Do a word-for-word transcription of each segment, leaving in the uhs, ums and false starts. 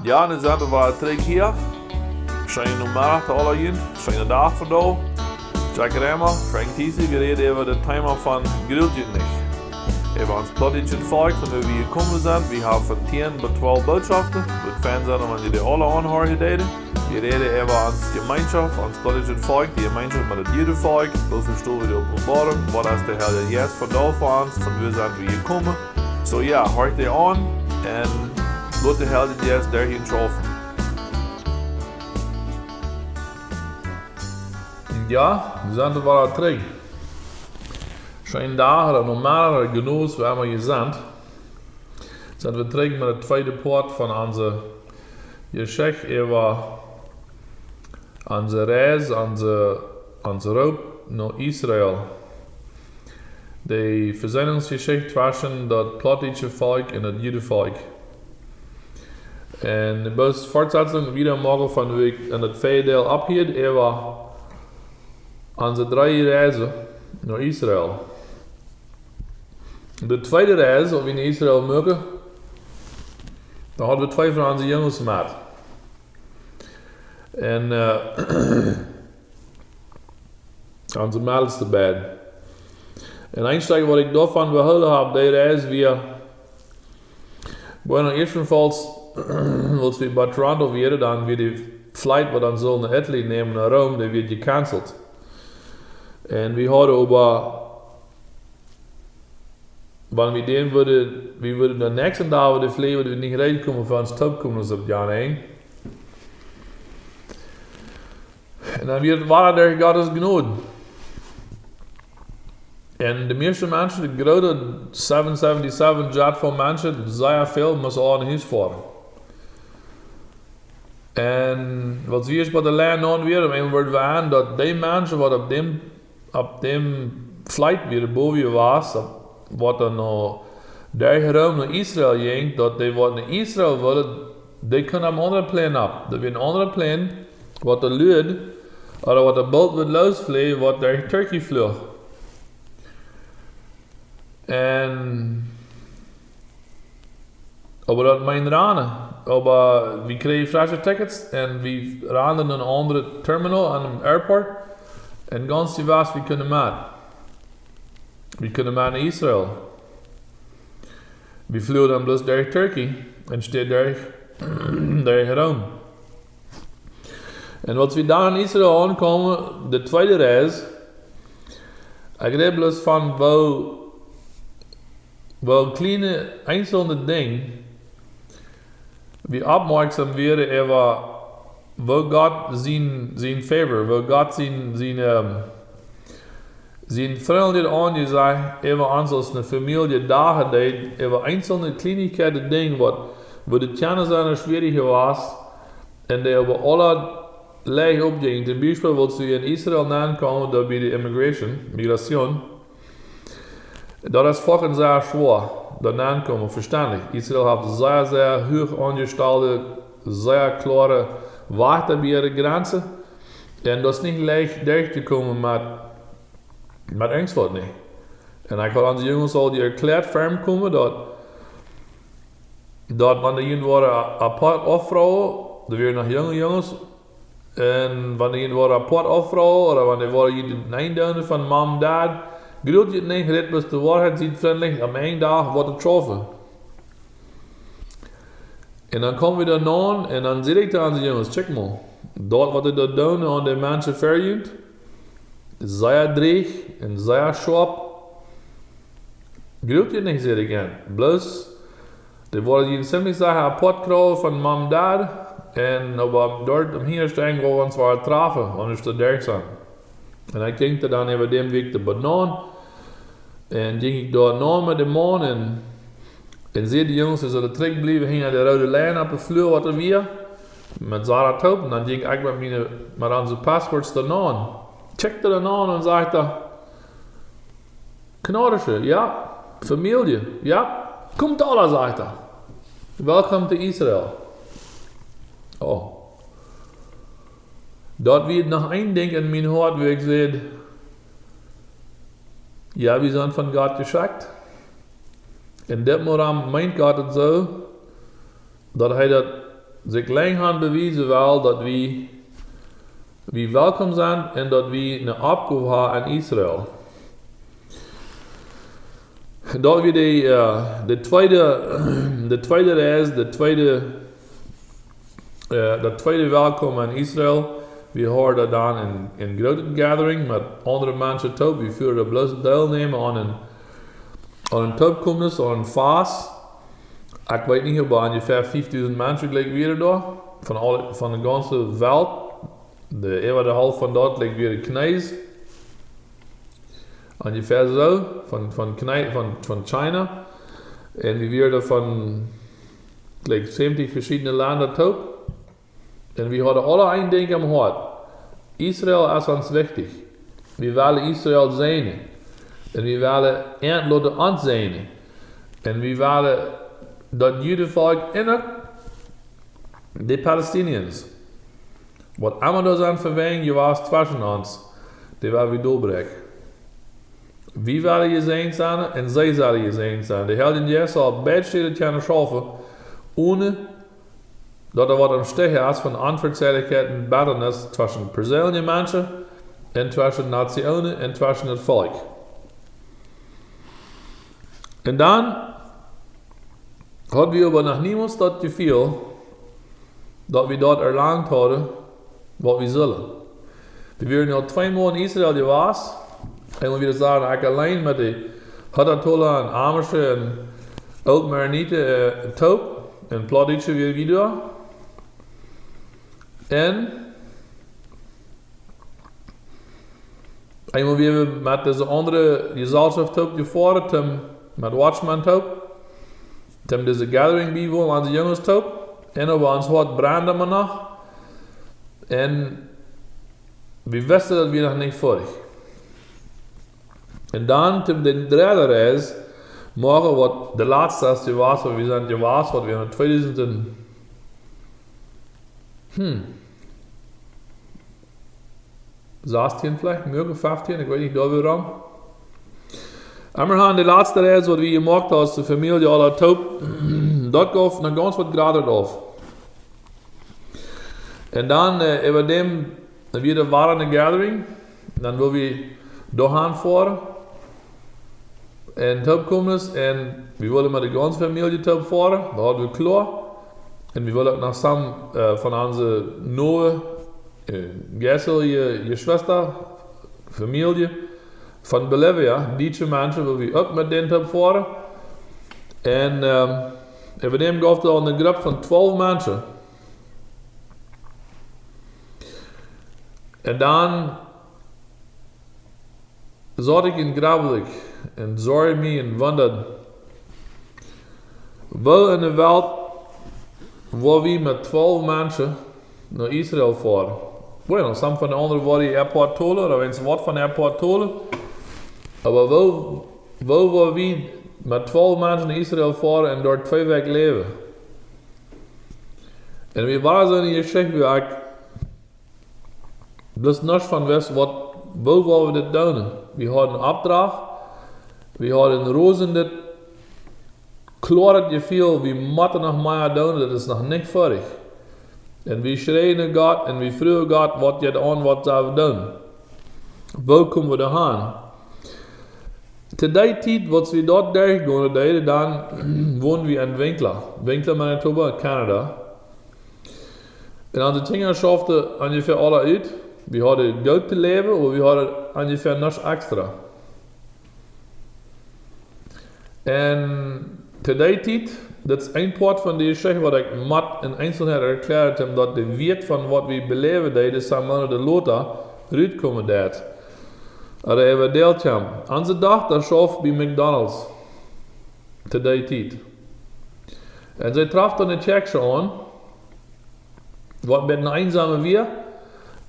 Jo, nu sent wie wada trigj hia. Scheenen Nomeddach to aule junt, scheenen Dach fa die. Jack Remmer, Frank Thiessen, wie räden äwa daut Thema von Gruelt junt nich. Äwa ons plautdietschet Volkj, von wua wie jekomen sent. Wie haben von tieen bat twalf Bootschoften. Wudd fein sennen, wan jie dee aule aunhieren deeden. Wie räden äwa ons Jemeenschoft, ons plautdietschet Volkj, dee Jemeenschoft met daut Judenvolkj. Woo vestonen wie de Openboarunk? Waut es de Herr Jesus vondoag fa ons? Von wua sent wie jekomen? Soo jo, horcht dee aun un lot de Herr Jesus derch junt schaufen. Jo, wie sent wada trigj. Scheenen Dach, ooda Nomeddach, ooda Owent, wua emma jie sent. Sent wie trigj met daut tweede Poat von onse Jeschicht äwa onse Reis, onse, onse Roop no Israel. De Vesöhnungsjeschicht tweschen daut plautdietsche Volkj un daut Judenvolkj. Un bloos Fortsetzung, wieda moaken von wua ekj en daut väaje Deel opphieed, äwa onse dree Reisen no Israel. De tweede Reis, aus wie no Israel muaken, dan hauden wie twee von onse Junges met. Un, äh, onse Meddels doabie. Un een Stekj, waut ekj doavon behoolen hab, dee Reis wia, wua wie ieescht un foats, aus wie bie Toronto wieren, dan wia de Flight, waut dan sull no Italy nämen, no Rom, dee wia gecancelt. Un wie hauden oba, wan wie dän wudden, wie wudden dän näakjsten Dach wudden flieen, wudden wie nich reed komen fa ons toopkomen, aus opp Jan een. Un dan wia daut wada derch Gottes Jnod. Un de mieeschte Menschen, de groote seven seventy-seven Jet voll Menschen, sea väl, musten aul no Hus foaren. Un waut wie ieescht bie de Line aun wieren, opp eemol worden wie aun, daut dee Menschen, waut opp däm, opp däm Flight wieren, bowen jewast, waut dan no, derch Rom no Israel jinkj, daut dee, waut no Israel wullen, dee kunnen opp een aundret Plane opp. Daut wia een aundret Plane, waut doa luad, ooda waut doa boolt wudd losflieen, waut derch Turkey fluach. Un, oba daut meent rannen. Oba wie kjrieejen fresche Tickets un wie randen no een aundret Terminal aun däm Airport. Un gaunz jewast, wie kunnen met. Wie kunnen met no Israel. Wie fluagen dan bloos derch Turkey un städ derch, derch Rom. Un aus wie dan en Israel aunkjeemen, de tweede Reis, ekj räd bloos von woo, woo kjliene eenzelne Dinja wie oppmoakjsom wieren äwa woo Gott sien, sien favor, woo Gott sien, sien, ähm, sien frindlijet Aunjesecht äwa ons aus eene Famielje doagen deed, äwa eenzelne Kjlienichkjeiten, Dinja, waut, wua daut kjennen sennen schwierich wia, un dee äwa aule Läajen oppjinjen. Toom Biespel, aus wie en Israel nenkomen, doa bie de Immigration, Migration, daut es foaken sea schwoa, doa nenkomen, veständlich. Israel haft sea, sea huach aunjestalde, sea kloare Wajchta bie äare Grenzen. Un daut es nich leicht derchtokomen met, met irjentwaut nich. Un ekj haud onse Junges aul dee erkjläat, ferm komen, daut, daut wan dee irjentwua apoat auffroagen, doa wieren noch junge Junges, un wan dee irjentwua apoat auffroagen, ooda wan dee wudden irjent eendoonen von Mom, Dad, gruelt junt nich, rät bloos de Woarheit, siet frindlich, aum Enj Dach woat et schaufen. Un dan komen wie doa aun, un dan säd ekj to onse Junges: "Kjikj mol, daut waut dee doa doonen aun de Menschen ver junt, sea drieech un sea schoap. Gruelt junt nich," säd ekj, "aun. Bloos, dee woaren junt zimlich secha apoat kjrieen von Mom, Dad, un oba doa aum Hinjastein woa wie ons wada trafen, wan wie doa derch sent." Un ekj jinkj dan äwa däm Wajch doa bat aun, un jinkj ekj doa aun met dän Maun, un, un säd de Junges, see sullen trigj bliewen hinja de roode Lien opp de Flua, waut doa wia, met Sarah toop, un dan jinkj ekj met miene, met onse Passports doa aun. Kjikjt hee doa aun un sajcht hee: "Kjnodische, jo, Famielje, jo, komt aula," sajcht hee. "Welcome to Israel." Oh. Daut wia noch een Dinkj en mien Hoat, wua ekj säd: "Jo, wie sent von Gott jeschekjt. Un dit Moment meent Gott et soo, daut hee daut sikj lenjd han bewiesen well, daut wie, wie welkom sent un daut wie eene Oppgow haben en Israel. Daut wia de, äh, de tweede, de tweede Reis, de tweede, äh, daut tweede Welkom en Israel. Wie hauden dan een, een groote gathering met aundre Menschen toop. Wie wullen bloos deelnämen aun een, aun een Toopkomen, aun een Fast. Ekj weet nich, oba onjefäa fiefdusent Menschen jlikj wieren doa. Von aule, von de gaunze Welt. De, äwa de Halft von doa jlikj wieren Kjinesen. Onjefäa soo, von, von Kjine-, von, von China. Un wie wieren von, jlikj, säwentich veschiedne Lenda toop. Un wie hauden aule een Dinkj aum Hoat. Israel es ons wichtich. Wie wellen Israel säajnen. Un wie wellen an loten ons säajnen. Un wie wellen daut Judenvolkj un uk de Palestiniens, waut emma doa sent fa wäajen jewast tweschen ons, dee wellen wie doabräakjen. Wie wellen jesäajent sennen un see sellen jesäajent sennen. De Heilje Jeist saul beid Städen kjennen schaufen, onen daut doa waut aum Stich es von Onvezeilichkjeit un Bettanis tweschen perseenelje Menschen un tweschen Nationen un tweschen daut Volkj. Un dan hauden wie oba noch niemols daut Jefeel, daut wie daut erlangt hauden, waut wie sullen. Wie wieren nu twee Mol en Israel jewast. Eemol wia daut, ekj auleen met de Hatatola un Amische un uk Mennoniten, äh, toop. Un Plautdietsche wia wie doa. Un eemol wia wie met dise aundre Jeselschoft toop jefoaren, toom met Watchman toop, toom dise gathering biewonen, onse Junges toop. Un oba ons Hoat brand emma noch. Un wie wisten, daut wia noch nich foadich. Un dan toom de dredde Reis, morjen, waut de latste es jewast, waut wie sent jewast, waut wie en tweedusent un, hm, sastieen veleicht, mea feftieen, ekj weet nich, doa wia rom. Emma han de latste Reis, waut wie jemoakt haben aus de Famielje aula toop, daut jeef noch gaunz waut jratret auf. Un dan, äh, äwa däm, dan wia doa wada eene gathering, dan wullen wie doahan foaren. Un Toopkomen es, un wie wullen met de gaunze Famielje toop foaren, daut hauden wie kloa. Un wie wullen uk noch some, äh, von onse noe, äh, Gessel, Je-, Jeschwista, Famielje von Bolivia, dietsche Menschen, wullen wie uk met dän toop foaren. Un, ähm, äwa däm jeef et aul eene Grupp von twalf Menschen. Un dan saut ekj un grubbeld un sorjd mie un wundad, woo en de Welt woa wie met twalf Menschen no Israel foaren? Bueno, some von de aundre woaren Airport tolen, ooda wan see waut von Airport tolen. Oba woo, woo woa wie met twalf Menschen no Israel foaren un doa twee Wäakj läwen? Un wie wieren soo en de Jeschicht, wua ekj bloos nuscht von wist, waut, woo woa wie dit doonen. Wie hauden een Opdrach, wie hauden een rosendet, kloaret Jefeel, wie motten noch mea doonen, daut es noch nich foadich. Un wie schräden no Gott un wie fruagen Gott, waut jeit aun, waut sell wie doonen? Woo komen wie doahan? To dee Tiet, waut wie doa derchgonen deeden, dan wonden wie en Winkler, Winkler, Manitoba, Kanada. Un onse Kjinja schauften onjefäa aula ut. Wie hauden goot to läwen, oba wie hauden onjefäa nuscht extra. Un to dee Tiet, daut es een Poat von dee Jeschicht, waut ekj mott en Eenselheit erkjläaren, om daut de Wieet von waut wie beläwen deeden, dise Moonat lota rutkomen deed. Ooda äwa Deel kjemt. Onse Dochta schauft bie McDonald's. To dee Tiet. Un see trof doa een Kjäakjsche aun, waut een bät eensam wia,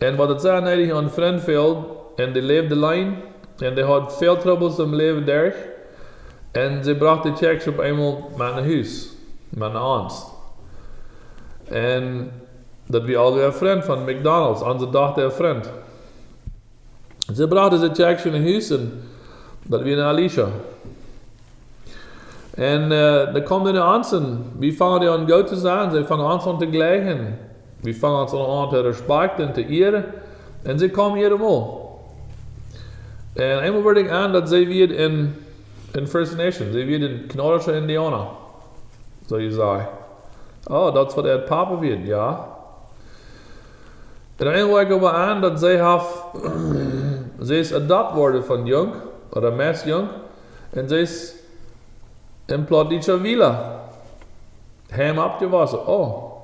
un waut et sea needich aun Frind feeld, un dee läwd auleen, un dee haud väl Trubbels em Läwen derch, un see brocht daut Kjäakjsche opp eemol met no Hus, met no ons. Un daut wia aul een Frint von McDonald's, onse Dochta äa Frint. See brocht daut Kjäakjsche no Hus un daut wia Alicia. Un äh, dan komen dee no ons un wie fangen dee aun goot to sennen. See fangen ons aun to jlikjen. Wie fangen ons aun to respekten un to ieren. Un see komen iedamol. Un eemol wort ekj aun daut see wia een, een First Nation. See wia een kanadischa Indiauna. Soo jie sajen: "Oh, daut es waut äa Papa wia, jo." Un dan wort ekj oba aun daut see haft, see es adopt worden von junk, ooda meist junk. Un see es en plautdietscha Wiela. Heim oppjewossen. Oh.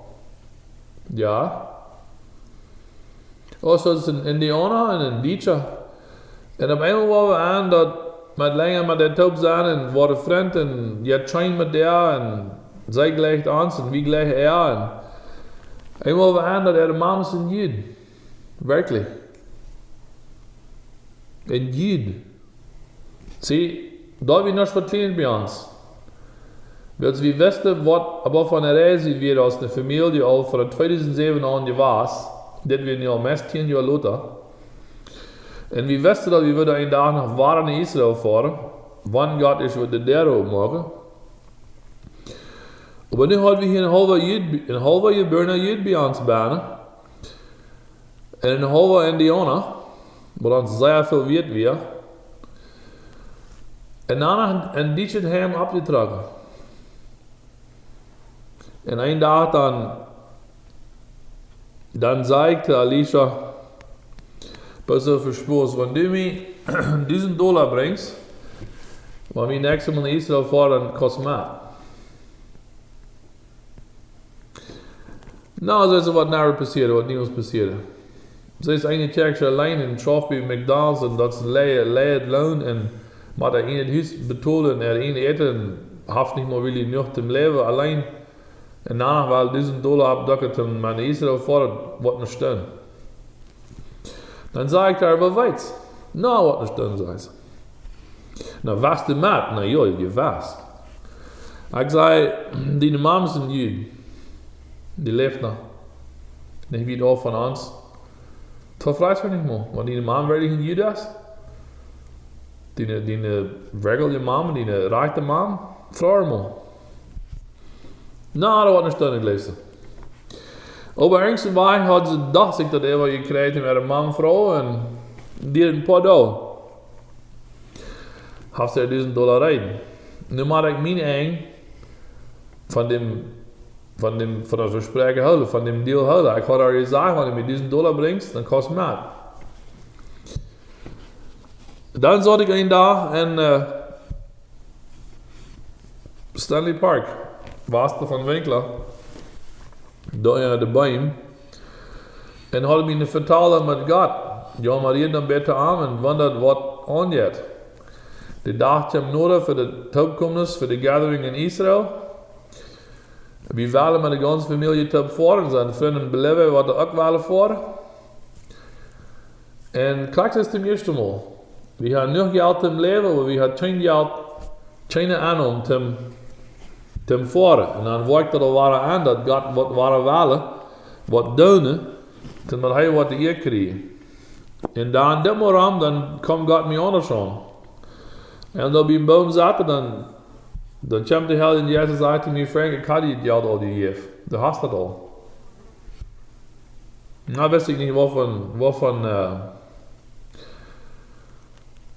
Jo. Oh, soo es een Indiauna un een Dietscha. Un opp eemol woaren wie aun daut met lenja met dee toop sennen un woaren Frind un jeit scheen met dee un see jlikjt ons un wie jlikjen äa. Un eemol woaren wie aun daut äare Mama es een Jud. Werkjlich. Een Jud. See, daut wia noch waut Kjlienet bie ons. Wiels wie wisten waut, oba von de Reis wia aus eene Famielje aul von tweedusent säwen aun jewast. Dit wia nu aul meist tieen Joa lota. Un wie wisten daut wie wudden een Dach noch wada no Israel foaren, wan Gott ons wudd de Däa oppmoaken. Oba nu haud wie hia een haulwa Jud, een haulwa jebuarna Jud bie ons bennen. Un een haulwa Indiauna, waut ons sea väl wieet wia. Un dan noch een Dietscha Heim oppjetrocken. Un een Dach dan, dan säd ekj to Alicia: "Pass opp, Spoos, wan du mie dusent Dolla brinjst, wan wie näakjstet Mol no Israel foaren, dan kost mie." "No," säd see, "waut never passieed, waut niemols passieed." See es eene Kjäakjsche auleen un schauft bie McDonald's un daut es een lea, lea Loon un mott äa ieejnet Hus betolen, äa ieejnet Äten un haft nich mol really jenuach toom läwen auleen. Un dan noch well dusent Dolla oppducken toom no Israel foaren, waut nich steit. Dan säd ekj to äa: "Waut weetst?" "No, waut nich steit," säd see. "No, wieescht du met?" "No jo, ekj wia." Ekj säd: "Diene Mama es een Jud. Dee läft noch nich wiet auf von ons. Dee freet nich mol, wan diene Mama werkjlich een Jud es. Diene, diene werkjliche Mama, diene rajchte Mama, froag äa mol." "No, daut woat nich stonen, jleew ekj." Oba irjent een Wajch haud see, docht see, daut äa wia jekjräajen met äare Mama, Fru, un dee een poa Doag haft see dusent Dolla reed. Nu mott ekj mien Enj von däm, von däm, von daut Vespräakjen hoolen, von däm Deal hoolen. Ekj haud äa jesajcht: "Wan du mie dusent Dolla brinjst, dan kost mie." Dan saut ekj een Dach en äh, Stanley Park, west von Winkler, doa en de Beem, un haud mie een Vetalen met Gott. Jo, Maria, dan bäd to am un wundad waut aunjeit. De Dach kjeem noda fa de Toopkomes, fa de gathering en Israel. Wie wellen met de gaunze Famielje toop foaren, sent Frind beleven, waut doa uk wellen foaren. Un krakjt soo es daut ieeschte Mol. Wie hauden noch Jelt toom läwen, oba wie hauden kjeen Jelt, kjeene Aunkunft toom, toom foaren. Un dan wort ekj daut aul wada aun, daut Gott waut wada wellen, waut doonen, toom daut hee waut de Ea kjrieen. Un dan dit Mol rom, dan kjeem Gott mie aundasch aun. Un daut wie em Boom sauten, dan, dan kjeem de Heilje Jeist un säd to mie: "Frank, ekj haud die daut Jelt aul jejäft. Du hast daut aul." Nu wist ekj nich, waut fa, waut fa, äh,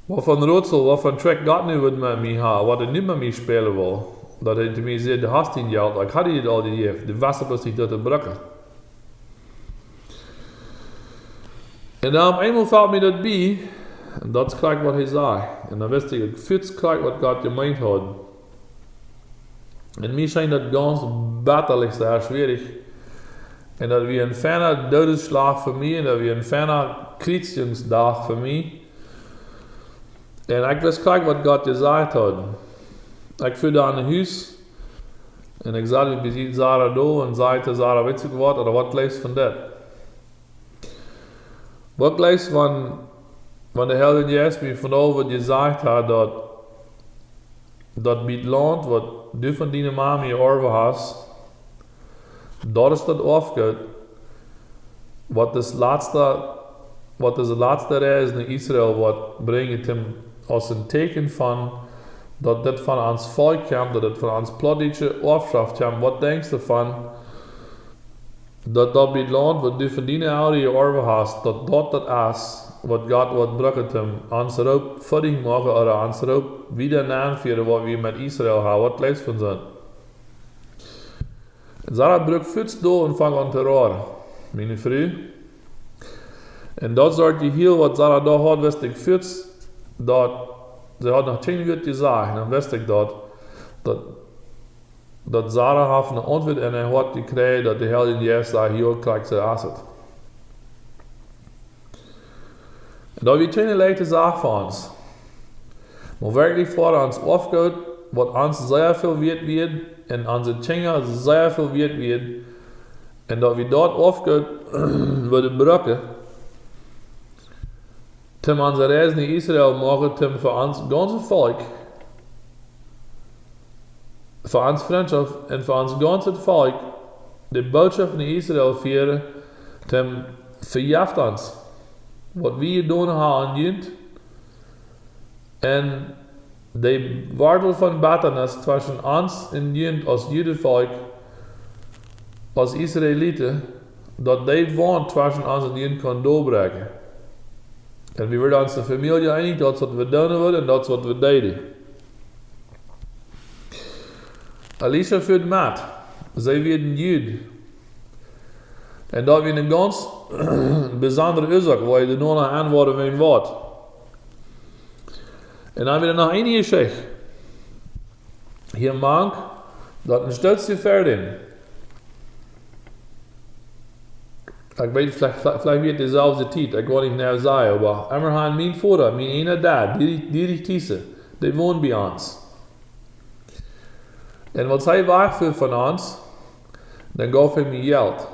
waut fa Rätsel, waut fa Trick Gott nu wudd met mie haben, waut hee nu met mie spälen wull. Daut hee to mie säd: "Du hast dien Jelt, ekj haud die daut aul jejäft. Du wist bloos nich, daut to brucken." Un dan opp eemol felt mie daut bie, un daut es krakjt waut hee säd. Un dan wist ekj, ekj wist krakjt waut Gott jemeent haud. Un mie schient daut gaunz bitterlich sea schwierich. Un daut wia een feina Doodesschlach fa mie, un daut wia een feina Kjrietsjungsdach fa mie. Un ekj wist krakjt waut Gott jesajcht haud. Ekj fua dan no Hus, un ekj sad bie Sarah doa un säd to Sarah: "Weetst du waut, ooda waut jleefst von dit? Waut jleefst, wan, wan de Heilje Jeist mie vondoag wudd jesajcht haben, daut, daut bie daut Launt, waut du von diene Mama jeorwen hast, daut es daut Oafgoot, waut daut latste, waut daut latste Reis no Israel woat brinjen, toom, aus een Tieekjen von daut dit von ons Volkj kjemt, daut dit von ons plautdietsche Oafschoft kjemt, waut denkjst du von daut, daut bie daut Launt, waut du von diene Elren jeorwen hast, daut daut daut es, waut Gott woat brucken, om ons Roop foadich moaken, ooda ons Roop wieda nenn fieren, waut wie met Israel haben, waut jleefst von sent? Sara bruak fuaz dol un funk aun to roaren, miene Fru. Un daut Sort Jehiel, waut Sara doa haud, wist ekj fuaz, daut, see haud noch kjeen Wuat jesajcht, dan wist ekj daut, daut, daut Sara haud eene Auntwuat en äa Hoat jekjräajen, daut de Heilje Jeist säd: "Jo, krakjt soo es et." Un daut wia kjeene leichte Sach fa ons. Mau werkjlich fa ons Oafgoot, waut ons sea väl wieet wia un onse Kjinja sea väl wieet wia, un daut wie daut Oafgoot wudden brucken, om onse Reis no Israel moaken, om fa ons gaunzet Volkj, fa ons Frintschoft un fa ons gaunzet Volkj de Bootschoft no Israel fieren, om vejeft ons, waut wie jedonen haben aun junt, un de Wartel von Bettanis tweschen ons un junt aus Judenvolkj, aus Israeliten, daut dee Waunt tweschen ons un junt kunn dolbräakjen. Un wie wieren ons de Famielje eenich, daut es waut wie doonen wudden un daut es waut wie deeden. Elisha fua met, see wia een Jud. Un daut wia eene gaunz besondre Uasoak, wua ekj doano aunwoaren well. Un dan wia noch eene Jeschicht. Hia mank, daut een Stootje ver dän. Ekj weet, veleicht, veleicht wia et deeselwje Tiet, ekj woa nich nau sajen, oba emma haud mien Voda, mien eena Dad, Dietrich, Dietrich Thiessen, dee wond bie ons. Un aus hee wajch fua von ons, dan jeef hee mie Jelt,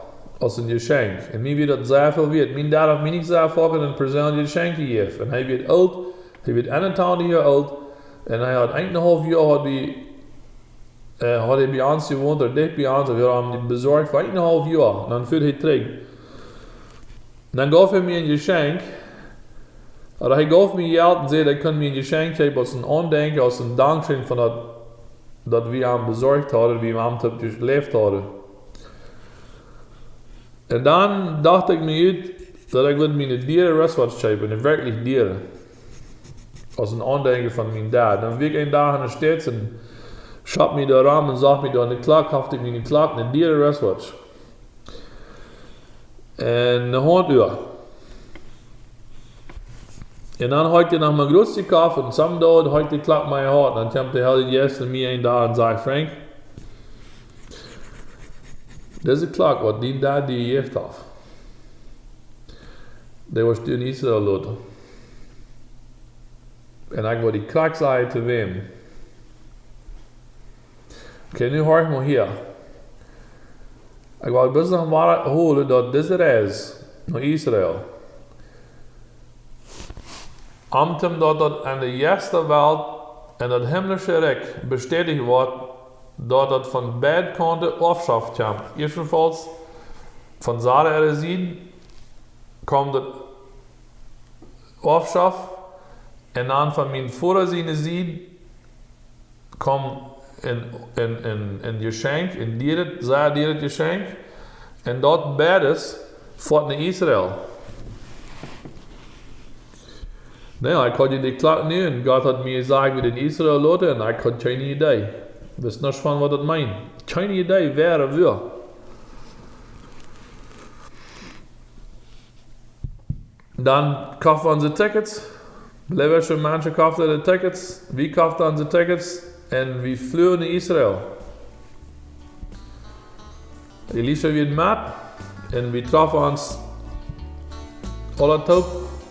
aus een Jeschenkj. Un mie wia daut sea väl wieet. Mien Dad haud mie nich sea foaken een persöönlichet Jeschenkj jejäft. Un hee wia oolt, hee wia eenuntwintich Joa oolt. Un hee haud eenenhaulf Joa haud hee, äh, haud hee bie ons jewont, ooda dicht bie ons, un wie hauden am besorcht fa eenenhaulf Joa. Un dan fua hee trigj. Dan jeef hee mie een Jeschenkj. Ooda hee jeef mie Jelt un säd, hee kunn mie een Jeschenkj jäwen aus een Aundenkjen, aus een Dankscheen von daut, daut wie am besorcht hauden, wie wie am toop jeläft hauden. Un dan docht ekj mie ut, daut ekj wudd mie een diere wristwatch kjeepen, een werkjlich diere. Aus een Aundenkjen von mien Dad. Dan wia ekj een Dach en de States un shoppad mie doa rom un sach mie doa aun de Klock, koft ekj mie eene Klock, een diere wristwatch. Un eene Hauntua. Un dan haud ekj dee noch mau groot jekoft un someday haud ekj dee Klock mea jehaut. Dan kjeem de Heilje Jeist en mie een Dach un säd: "Frank, dise Klock, waut dien Dad die jejäft haft, dee woascht du en Israel loten." Un ekj wull die krakjt sajen to wäm. Okay, nu horch mau hia. Ekj well bloos noch mol hoolen, daut dise Reis no Israel, om to, daut daut en de jeistliche Welt, en daut himmlische Rikj bestätigt woat, daut daut von beid Kaunten Oafschoft kjemt. Ieeschtenfauls von Sara äare Sied kjemt daut Oafschoft, un dan von mien Voda siene Sied kjemt een, een, een, een Jeschenkj, een dieret, sea dieret Jeschenkj. Un daut beides foat no Israel. Na jo, ekj haud dee Klock nu un Gott haud mie jesajcht, wie dän Israel loten, un ekj haud kjeene Idee. Wist nuscht von waut daut meent. Kjeene Idee, wäa ooda wua. Dan koften wie onse Tickets. Bolivianische Menschen koften de Tickets. Wie koften onse Tickets un wie fluagen no Israel. Elisha wia met un wie troffen ons aula toop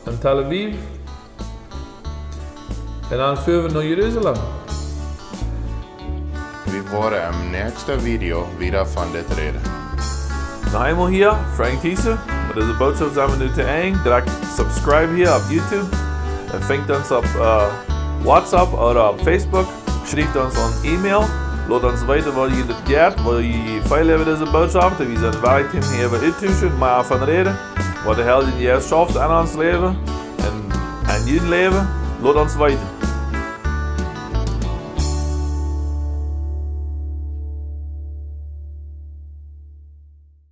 en Tel Aviv. Un dan fuaren wie no Jerusalem. Wie woaren em näakjsten Video wieda von dit räden. Noch eemol hia, Frank Thiessen. Met dise Bootschoft sent wie nu to Enj. Drekjt subscribe hia opp YouTube. Un finjt ons opp, äh, WhatsApp ooda opp Facebook. Schrieft ons een E-Mail. Lot ons weeten, waut jie doavon halden, waut jie feelen äwa dise Bootschoft. Wie sent wellich, om hia äwa to tuschen, mau von räden. Waut de Heilje Jeist schauft en ons Läwen un en jun Läwen. Lot ons weeten.